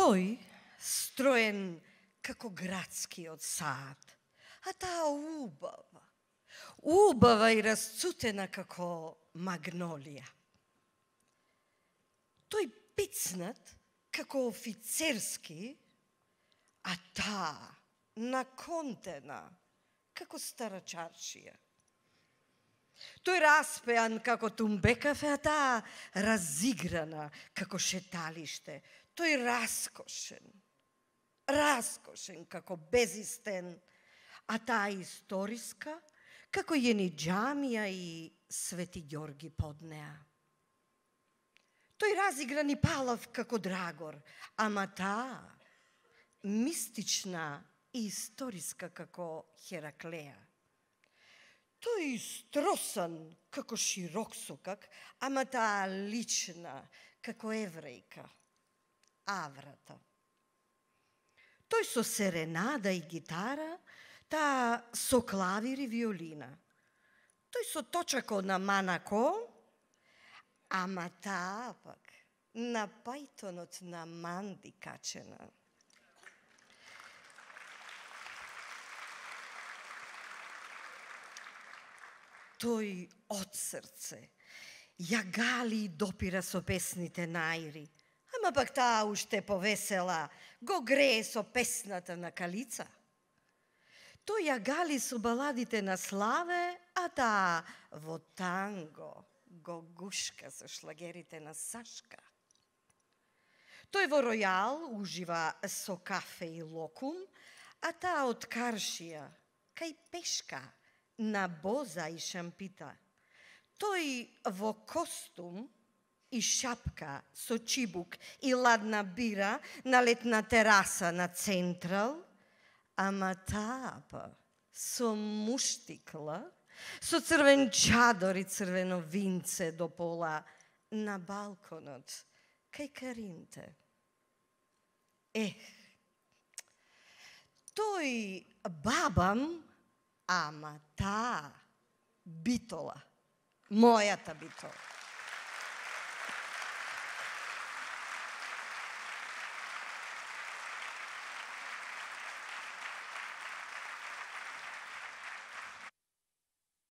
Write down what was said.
Тој строен како градскиот сад, а таа убава и расцутена како магнолија. Тој пицнат како офицерски, а таа наконтена како стара чаршија. Тој распеан како тумбекафе, а таа разиграна како шеталиште. Тој раскошен како безистен, а таа историска како Јениџамија и Свети Ѓорги под неа. Тој разигран и палав како Драгор, ама таа мистична и историска како Хераклеја. Тој стросан како Широксокак, ама таа лична како еврејка, Аврата. Тој со серенада и гитара, таа со клавир и виолина. Тој со точако на манако, ама таа пак на пајтонот на Манди качена. Тој од срце ја гали и допира со песните најри, ама пак таа уште повесела го грее со песната на Калица. Тој ја гали со баладите на Славе, а таа во танго го гушка со шлагерите на Сашка. Тој во Ројал ужива со кафе и локум, а таа од Каршија кај Пешка на боза и шампита. Тој во костум и шапка со чибук и ладна бира на летна тераса на Централ, ама таа па со муштикла, со црвен чадор и црвено винце до пола на балконот кај Каринте. Тој бабам, ама таа битола, мојата битола.